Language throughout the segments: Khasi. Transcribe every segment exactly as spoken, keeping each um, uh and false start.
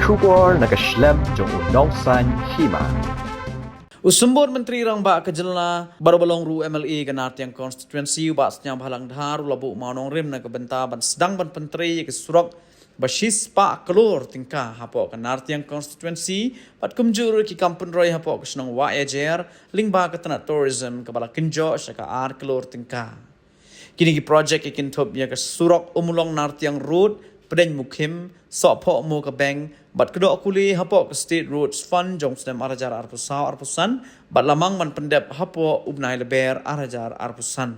Khubor na ka shlem jong u Nongsaiñ Hima. U Symbud Myntri Rangbah ka jylla bad uba long ruh u M L A ka Nartiang Constituency u Bah Sniawbhalang Dhar u la buh mawnongrim na ka bynta ban sdang ban pyntrei ïa ka surok ba shispah klur tyngka hapoh ka Nartiang Constituency bad kumjuh ruh ki kam pynroi hapoh ka shnong Wahiajer lyngba ka tnat tourism kaba la kynjoh sha ka ar klur tyngka. Kine ki projek ki kynthup ïa ka surok Ummulong Nartiang Road, Pdeng Mukhim, Sohphoh Mokabeng bad Kdohkuli hapoh ka State Roads Fund jong u snem ar hajar arphew saw arphew san bad la mang ban pyndep hapoh u bnai Lber ar hajar arphew san.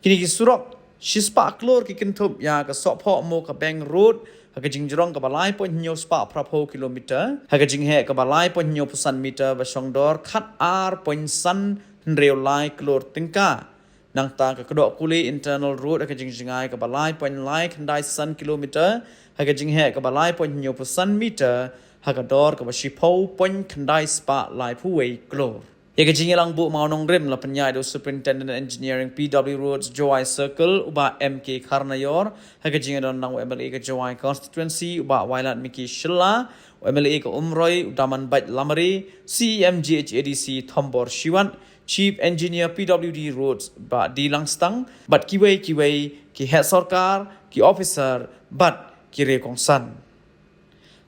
Kine ki surok shispah klur ki kynthup ïa ka Sohphoh Mokabeng Road ha ka jingjrong kaba lai point hynñiew spah phraphew kilometer, ha ka jingheh kaba lai point hynñiewphew san meter ba shong dor khatar point san hynriew lai klur tyngka. Nangta ka Kdohkuli Internal Road ha ka jingjngai kaba lai point lai khyndai san kilometer, ha ka jingheh kaba lai point hynñiewphew san meter, ha ka dor kaba shiphew point khyndai spah laiphew wei klur. Ïa ka jingïalang buh mawnongrim la pynïaid da u Superintendent Engineering P W Roads Jowai Circle u Bah M K Kharnaior, ha ka jingïadon lang u M L A ka Jowai Constituency u Bah Wailadmiki Shylla, u M L A ka Umroi u Damanbait Lamare, C E M G H A D C Thombor Shiwat, Chief Engineer P W D Roads Bah D Langstang bad kiwei kiwei ki heh sorkar, ki officer bad ki riewkongsan.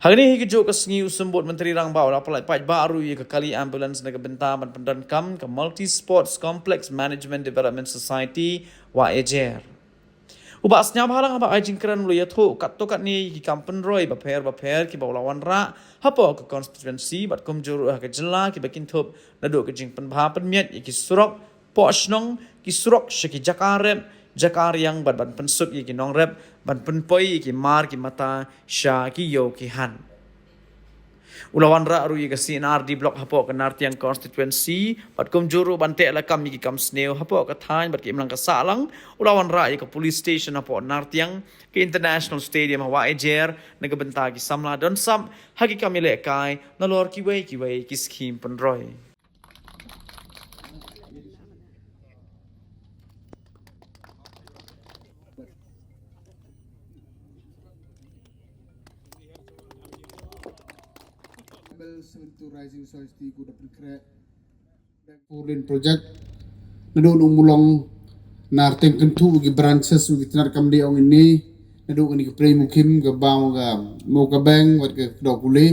Hangne hi kajuh ka sngi u Symbud Myntri Rangbah u la pynlait paidbah ruh ïa ka kali ambulance na ka bynta ban pyndonkam ka Multi Sports Complex Management Development Society Wahiajer. U Bah Sniawbhalang haba ai jingkren u la ïathuh katto katne ïa ki kam pynroi bapher bapher kiba u la wanrah hapoh ka constituency bad kumjuh ruh ha ka jylla kiba kynthup naduh ka jingpynbha pynmiat ïa ki surok poh shnong, ki surok sha ki jaka rep jaka riang bad ban pynsuk ïa ki nongrep ban pynpoi ïa ki mar ki mata sha ki ïew ki hat. U la wanrah ruh ïa ka C and R D block hapoh ka Nartiang constituency bad kumjuh ruh ban teh lakam ïa ki kam sniew hapoh ka thaiñ bad ki imlang ka sahlang. U la wanrah ïa ka police station hapoh Nartiang, ka International Stadium ha Wahiajer na ka bynta ki samla don sap ha ki kam ïalehkai nalor kiwei kiwei ki skhim pynroi. Four lane project. Naduh na Ummulong, Nartiang, kyntu ki branches ki tnat kam dei ong ini. Naduh kani ka Pdeng Mukhim, ka Bam, ka Mokabeng wat ka Kdohkuli.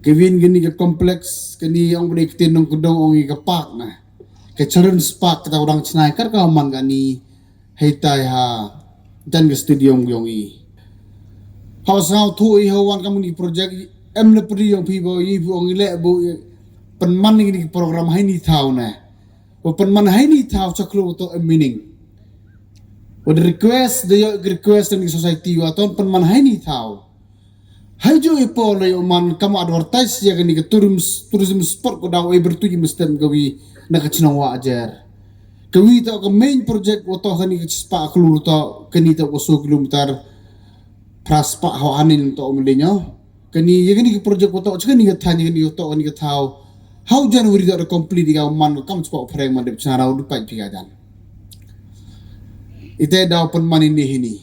Ka win kani ka complex kani ong ba dei ktien nongkyndong ong i ka park na, ka children's park kata u dang chnai kat ka man kani. Hei tai ha jan ka stadium yong i. Haba sngewthuh i ha wan kam ni project, em le pyrdi yong phi ba i bu ong i leh bu pynman ni ki program hai ni thaw ne. Ba pynman hai ni thaw chaklong to em meaning. Wat request de yo request ni society wa ton pynman hai ni thaw. Hai ju i por le man kam advertise ya kani ka tourism, tourism spot ko daw e bertu i mestem ka wi na ka chnong Wahiajer. Ka wi to ka main project wa to kani ka chispa klur to kani to ko so kilometer. Pras pa hawa hanin to umlinyo. Kani ya kani ka project wa to kani ka thani kani to kani ka thaw. Hau January to complete ka man kam chispa phreng man de chana u dupai piga jan. Ite daw pynman ini hini.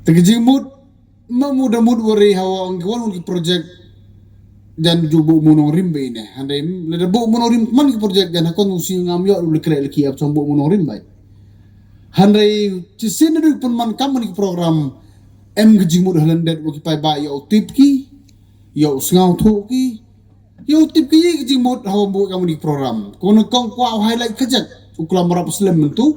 Te ka jingmut ma mut da mut wari hawa ong ki wan ki project jan ju bu munong rim ba ine. Handai le da bu munong rim man ki project jan hakon si ngam yo le kre le ki ap chong bu munong rim ba. Handai ci sin du pynman kam man ki program em ka jingmut halan det wa ki pai ba yo tip ki yo sngewthuh ki. Ïa u tip ki ïa ki jingmut hawa mbuh ka muni program. Ko na kong kwah u highlight ka jat u klam rap slem mentu.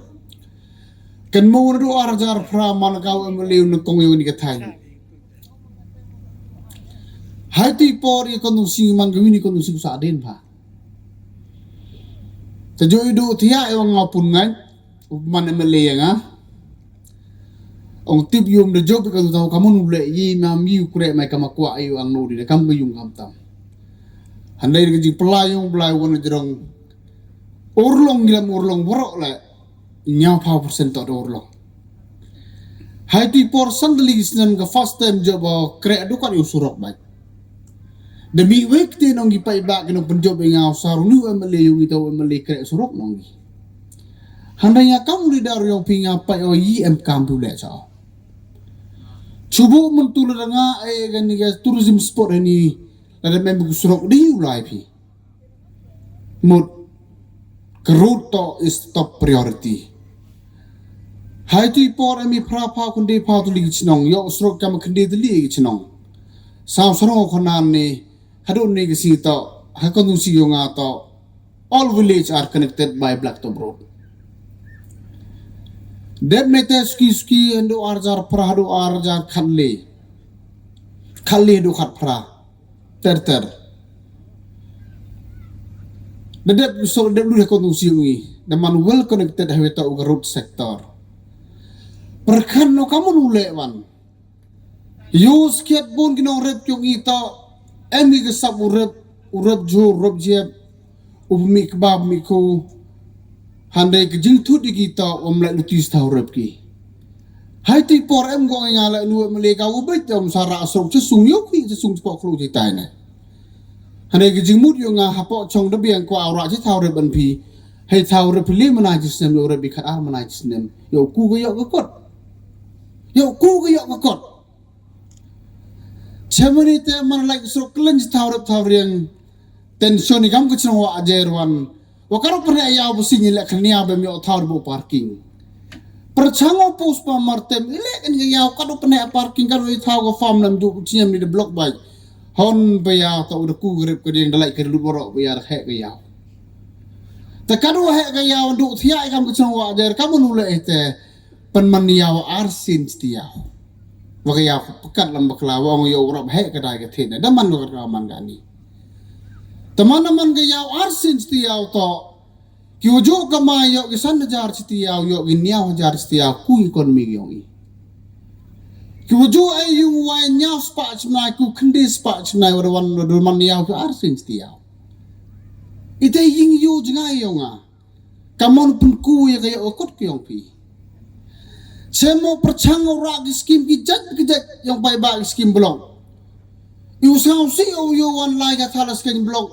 Kan mo na du ar jar phra man ka u M L A u na kong ïa ni ka thai. Hai tu i por ïa kon sing man ka wini kon sing sa den pha. Ta jo i du thia e wang ngapun ngai. U man M L A ïa nga. Ong tip yum de job ka tu tau kamun u le yi mam yi u kre mai kama kwah yu ang no di de kam ka yung kam tam. Handai de ka jing pla yung pla wan jrong. Urlong ngilam urlong warok le. Nyaw phaw percent to de urlong. Hai ti por sandali snem ka first time job kre du kan yu surok bai. Demi wek te nong ki pai ba ki nong penjop nga usar nu M L A yung ito M L A kre surok nong ki. Handai nga kam uli dar yung pi nga pai o yi em kam tu le sa. Chubu myntu lada nga ai kane ka tourism spot hani, lada mem ka surok di u lai phi. Mut ka road to is top priority. Hai tu i por em i phra pha khynde pha tylli ki chnong, ïoh surok kam khynde tylli ki chnong. Saw sarong khana ni, haduh ni ka sngi to, ha konstituensi yong nga to, all village are connected by blacktop road. Dep ne te suki suki hyndu arjar pra hadu arjar khatle. Khatle hadu khat pra. Ter ter. Da dep so dep lu ha konstituensi yong i. Da man well connected ha weta u road sector. Perkhan no kamu nule wan. Ïoh skhiat bun ki nongrep yong i ta, em ki ka sap u rep, u rep jhur, u rep jep, u mih kebab, mih khu. Hynrei ka jingthut ïa ki ta, um leh luti sa thaw rep ki. Hai ti por em gong nga leh nu em le ka u beit em sara asrok che sung ïoh ki, che sung che pok khlu che tai ne. Hynrei ka jingmut ïoh nga hapoh chong da biang kwa awra che thaw rep ban phi. Hei thaw rep phi le mana chi snem, ïoh rep bi khat ar mana chi snem. Ïoh ku ka ïoh ka kot. Ïoh ku ka ïoh ka kot. Chemani te man lai ka surok klen chi thaw rep thaw riang. Tension i kam ka chnong wa ajer wan. Wa karo pene ïaw ba sing i leh khnia bem ïoh thaw rep parking. Perchang o pus pa martem i leh kan ïaw kado pene parking kado i thaw ka farm lam du chiam ni de block bai. Hon ba ïaw ta u da ku grep ka diang da lai ka lut warok ba ïaw da hek ka ïaw. Ta kado hek ka ïaw du thia i kam ka chnong wa ajer kam nu leh te. Pen man ïaw ar sin ti ïaw. Wa ka ïaw pekat lam bakla wa ong ïaw rap hek ka dai ka thin. Da man ka ka man ka ni. Ta man man ka ïaw ar sin ti ïaw to. Ki wujud ka ma ïoh ki san hajar chi ti ïaw ïoh ki niaw hajar chi ti ïaw ku economy yong i. Ki wujud ai yung wai niaw spah chi nai ku khynde spah chi nai wa da wan wa da man ïaw ki ar sin chi ti ïaw. Ite ying yu jngai yong nga. Ka mon pun ku ïa ka ïoh ka kot ki yong pi. Semo perchang ora ki skim ki jat ki jat yong bai ba ki skim blong. Iu sang si o yo wan lai ka thala skim blong.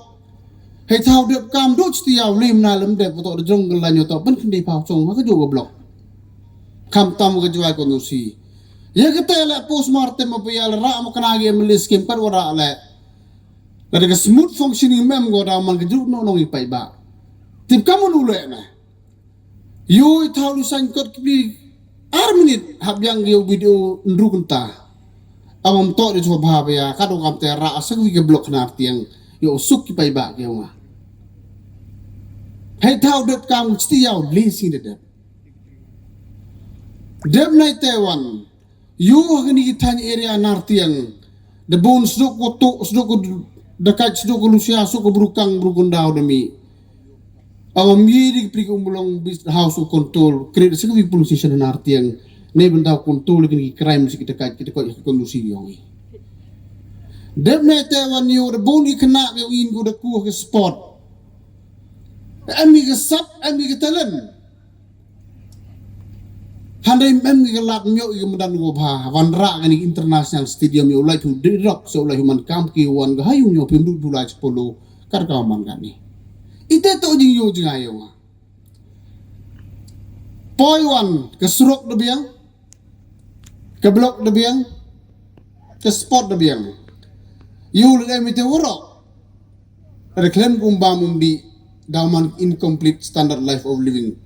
Hei thaw dep kam du chti yaw lim na lem dep to de jong ka la nyo to pen kendi pau chong ka jo ka blong. Kam tam ka jwai ko nusi. Ïa ka te la postmortem ma pia la ra ma kana gi mlis skim pat wara le. La de ka smooth functioning mem go da man ka ju no nong i pai ba. Tip kam nu le na. Yu i thaw lu sain kot ki pli ar minit hap yang yu video nru kynta. Amam to de chwa bha ba ya ka do kam te ra asak wi ke blok nar tiang yu suk ki pai ba ke nga. Hei thaw det kam chti yaw li sing de det. Dep nai te wan. Yu ha kini ki thaiñ area nar tiang. Da bun sduk ko tu sduk ko dakat sduk ko lusia sduk ko brukang brukun daw demi. Awam yi di plik umlong bis house of control. Krit sik wi police station nar tiang. Ne benda control kini ki crime sik dakat kita ko ya kondusi yong yi. Dep ne te wan yu da bun i kena ke in ko da ku ke sport. Em ni ke sap em ni ke talent. Hynrei mem ngi ka lad miok i ka madan ngo bha wan ra kani international stadium ïa u lai phi u dei rok se u lai human kam ki wan ka hayu nyo phi mduk dulai chipolo kar ka man kani. Ite to jing yo jing ayo nga. Poi wan ka surok da biang, ka blok da biang, ka sport da biang. Yu le mite woro. Reklem kum bam um di daw man incomplete standard life of living.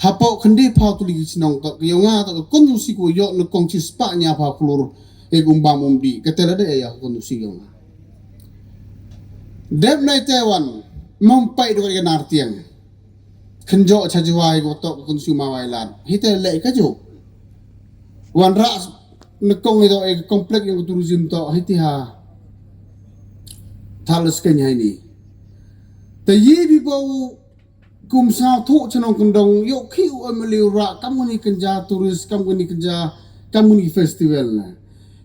Hapo kendi pau tu ligi sinong to yo nga to kun tu si ku yo ne kong si spa nya pau kulur e kum bam um di ketela de ya kun tu si yo nga. Dep nai Taiwan mom pai do ke nar tiang. Kynjoh cha jwai ko to kun si ma wai lan hite le ka jo. Wan ra ne kong i to e complex yang tourism to hiti ha. Thal skeng hai ni. Te yi bi bo kum sa thu chnong kundong yo khi u M L A ra kam ni kynja tourist kam ni kynja kam ni festival na.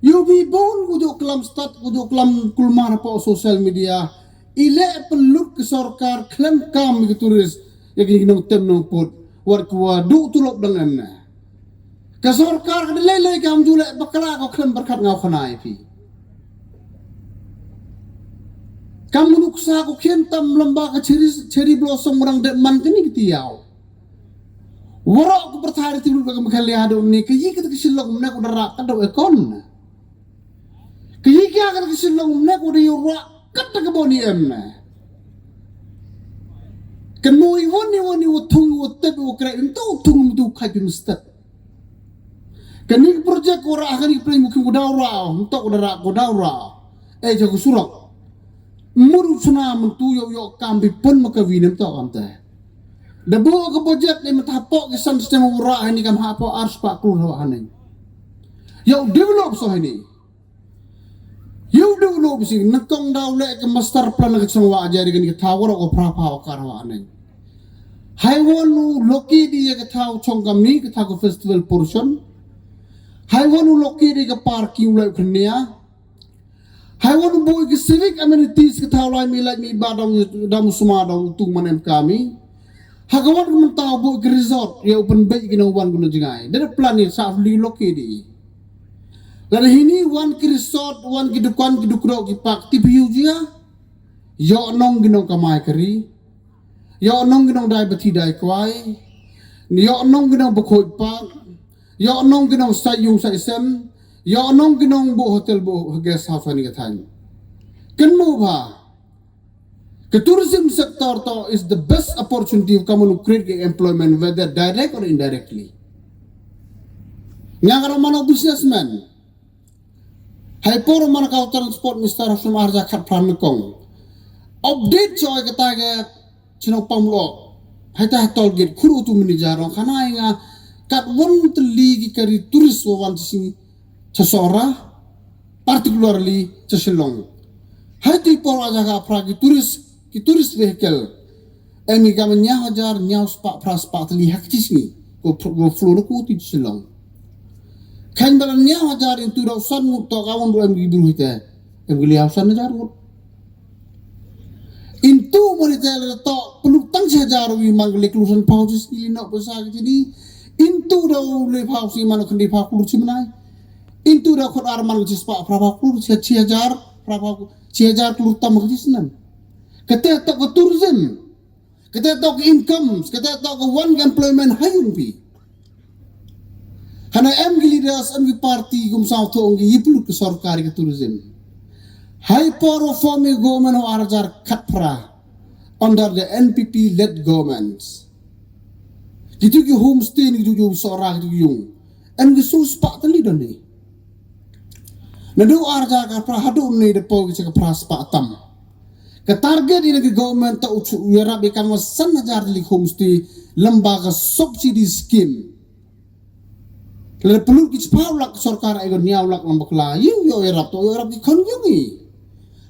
Yo bi bon ku jo klam stat ku jo klam kulmar pa social media. I le pelut ke sorkar klem kam ke tourist ya ke nong tem nong put wat kuwa du tulop dang em na. Ke sorkar ke lei lei kam ju le bakla ko klem berkat ngau khana ya pi. Kam nuksa ko kien tam lamba ke cherry cherry blossom orang de man ke ni ke tiaw. Warok ko berthai ti lut ke mekhalia do ni ke yi ke ke silok mena ko dara ke do ekon. Ïa ka ka Shillong ne ko de ïa ruh kat ka boni em ne. Kan mo i won i won i wa thung i wa tep i wa krek in tu thung mu tu khai pim step. Kani ka project ko ra kani ka plan ko kim ko dau ra, ntok ko dara ko dau ra. Eh, jago surok. Muru chuna mentu yo yo kam bi pun maka winem to kam te. Da bu ka budget ni mata po ki san stem ura hani kam ha po ars pa klur hawa hani. Yo develop so hani. Yo develop si nangkong dau le ka master plan ka chong wa aja di kani ka thaw ko pra pa o kar wa hani. Hai won u loki di ya ka thaw chong kam ni ka thaw ka festival portion. Hai won u loki di ka parking u le kania. Hai won u bui ki civic amenities ki thaw lai mi laj mi ba dong dong suma dong tu manem kami. Ha ka wan ki mynta u bui ki resort ya u pynbeit ki nong wan ki nong jingai. Da plan ni sa li loki di. Lada hini wan ki resort, wan ki dukan, ki dukro, ki park, ti piu jia. Yo nong ki nong kamai kari. Yo nong ki nong dai bati dai kwai. Yo nong ki nong bakhuid park. Yo nong ki nong sai yung sai sem. Yo nong ki nong bu hotel bu guest house ni ka thaiñ. Ken mu ba. Ka tourism sector to is the best opportunity of kamu create employment whether direct or indirectly. Nga ka mano businessman. Hai por mana ka transport minister ha sum arja khat pran kong. Update choi kata ga chino pamlo. Hai ta tol git khuru tu mini jarong khana nga kat won teli ki kari tourist wa wan sing chasora, particularly cha Shillong. Hai ti por aja ka pra ki tourist, ki tourist vehicle. Em i kam nya hajar nya spa pra spa teli hak chi sngi. Ko pro- ko flow na ku ti Shillong. Khan bala nya hajar in tu dau san ngut to ka won em gi bru hite. Em gi liau san hajar ngut. Into mari te le to peluk tang chi hajar wi mang le klur san pau chi sngi no pesa ki ni. Into dau le pau si man khndi pau klur chi manai. Into dau khot ar man chi spa pra pau klur chi chi hajar pra pau chi hajar klur tam ki snam. Kate to ko tourism. Kate to ko income, kate to ko one employment hayung pi. Hana em ki leaders, em ki party kum saw thong ki yiplut ki sorkar ki tourism. Hai por form i government ho arjar khat pra under the N P P led governments. Kitu ki homestay ni kitu ki sora kitu ki yung. Em ki su spa tali don ni. Nadu arjar khat pra hadu ni de po ki chaka pra spa tam. Ka target ina ki government ta uchu yarap i kama san hajar tali homestay lamba ka subsidy scheme. Lada pelut ki chipau lak sorkar ai gon niau lak lamba kla. Yu yo yarap to yo yarap ki kon yong i.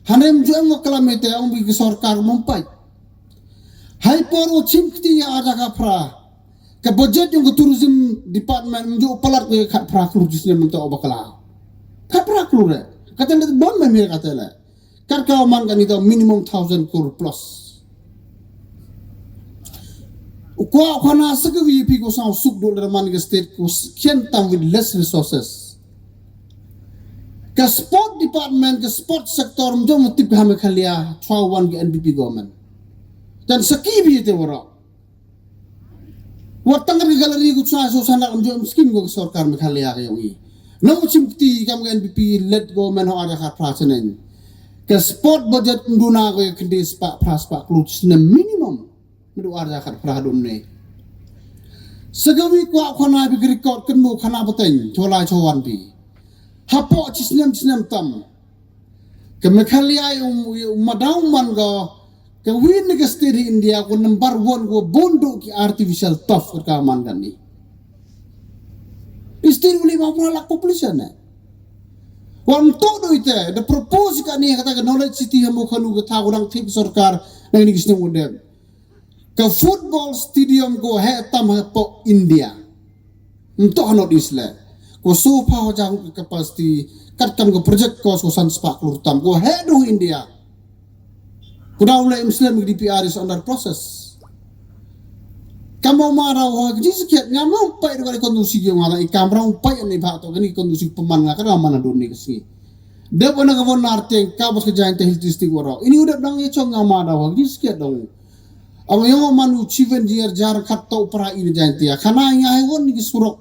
Hanem ju em kla mete ong bi ki sorkar mumpai. Hai por u chim kti ya ada ka pra. Ka budget yong ka tourism department ju palat ko khat pra klur jisne mento bakla. Khat pra klur re. Kata le bon me me kata le. Kat ka man kan ito minimum thousand crore plus. Ukwa ukwana sa ka V P ko sa suk do le man ka state ko kian tam with less resources. Ka sport department, ka sport sector mjom tip ha Meghalaya chwa wan ka N P P government. Dan saki bi te wara. Wat tang ka gallery ku chwa so sanak mjom skim ko sorkar Meghalaya ka yong i. No chim kti kam ka N P P led government ho ada khat pra chenen. Ka sport budget nduna ko ya kende spa pra spa klur chenen minimum. Mdu arja khat pra dum ne. Sagawi kwa khana bi record kenu khana bateng chola chowan bi. Hapo chi snem snem tam. Ka Meghalaya um, um madau man ga ka win ka state hi India ko number one ko bondu ki artificial turf ka man kan ni. State uli ma pura lak population ne. Wan to do ite the propose ka ni kata ka knowledge city hamu khanu ka tha ko dang thik sorkar nang ni kisne undem. Ka football stadium ko he tam he po India. Nto ha North East le. Ko so pha ho jang ka capacity kat kam ka project ko so san spa klur tam ko he do India. Ko dau le Muslim D P R is under process. Kamo ma rau ho ji sikiat ngam rau pai do ko tu si ngam i kam rau pai ni ba to ni ko tu si peman nga ka mana do ni ka si. Dep ana ka von nar teng ka bos ka Jaintia Hills District waro. Ini udah dang ye chong ngam ada ho ji sikiat dong. Ong yong man u chief engineer jar khat to pra ina Jaintia. Khana nga hai won ki surok.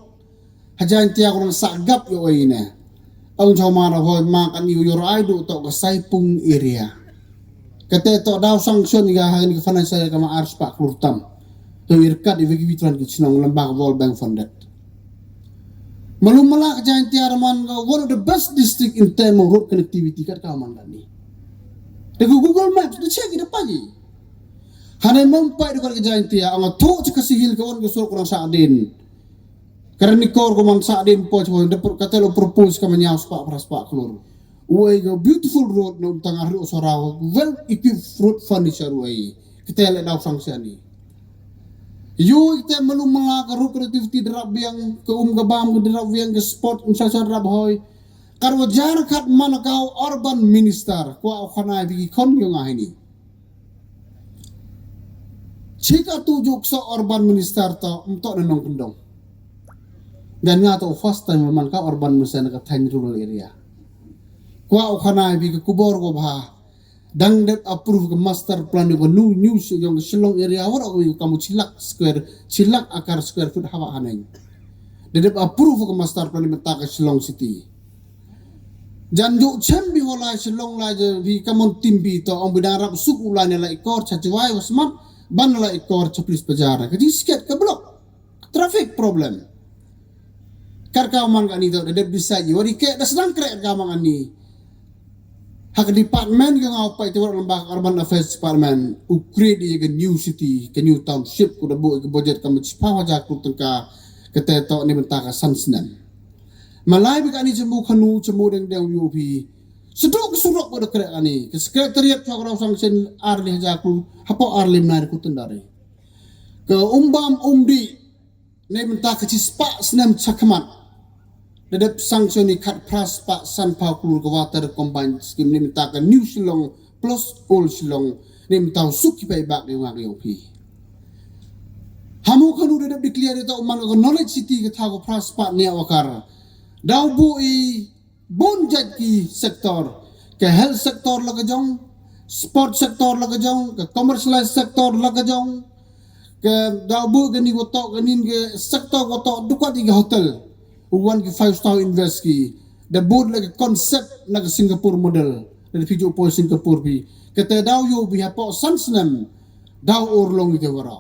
Ha Jaintia ko sa gap yo ina. Ong chau ma da hoi ma kan yu yor ai du to ka Saipung area. Kate to daw sanction ga ha ni ka financial ka ma ar spah klur tam. To ir kat i wiki witran ki chnong lamba ka World Bank funded. Malum mala ka Jaintia man ka one of the best district in term of road connectivity kat ka man kan ni. Te ku Google Maps de check i da pagi. Hane mem pai du kat ka Jaintia ong a to chika sihil ka on ka sur kurang sa din. Karen ni kor ko man sa din po chwa de pro katelo propose ka manyau spah pra spah klur. Uai ga beautiful road no tang ari osora well equipped road furniture uai. Kita le daw sanction ni. Yo ite malum mala ka road connectivity drap biang ka um ka bam ka drap biang ka sport um sa drap hoi. Kar wajar kat man ka urban minister kwa o khana bi kon yo nga hini. Chika tu juk so urban minister to um to na nong kendong. Dan nga to first time man ka urban minister na ka thang rural area. Kwa o khana bi ka kubor ko bha. Dang dep approve ka master plan ko new new yong Shillong area wara ko kamu chilak square chilak akar square foot hawa haneng. Dep approve ka master plan mata ka Shillong city. Jan juk chem bi hola Shillong la je bi kamon tim bi to ong bi dang rap suk ula ne la ikor cha chwai wasmat ban la ikor cha police bajar ka ji sket ka block traffic problem. Kar ka man ka ni to da dep decide wari ke da sedang krek ka man ka ni. Hak department ka ngau pai tu lamba urban affairs department u create ka new city ka new township ku da bu ka budget ka mach pa hajar ku tengka ka te to ni menta ka san snem. Malai bi ka ni chemu khanu chemu deng deng U P. Sedok surok ko da krek ani. Ke secretariat ka rau sanction arli hajar ku hapo arli mnar ku tendari. Ke umbam umdi ne menta ke chispah snem chakmat. Dedep sanction ni kat pras pah san pau klur ke water combined scheme ne menta ke New Shillong plus Old Shillong ne menta suk ki pai bak ne ngak U P. Hamu kanu dedep declare ta uman ke knowledge city ke tha ke pras pah ne wakar. Dau bu i bun jait ki sector, ke health sector la ka jong, sport sector la ka jong, ke commercialized sector la ka jong, ke dau bu ke ni wato ke nin ke sector wato dukat i ke hotel. Wan ki five star invest ki da bud la ke concept na ke Singapore model. Da phi ju poi Singapore bi ke te dau yo bi hapo san snem dau or long i te wara.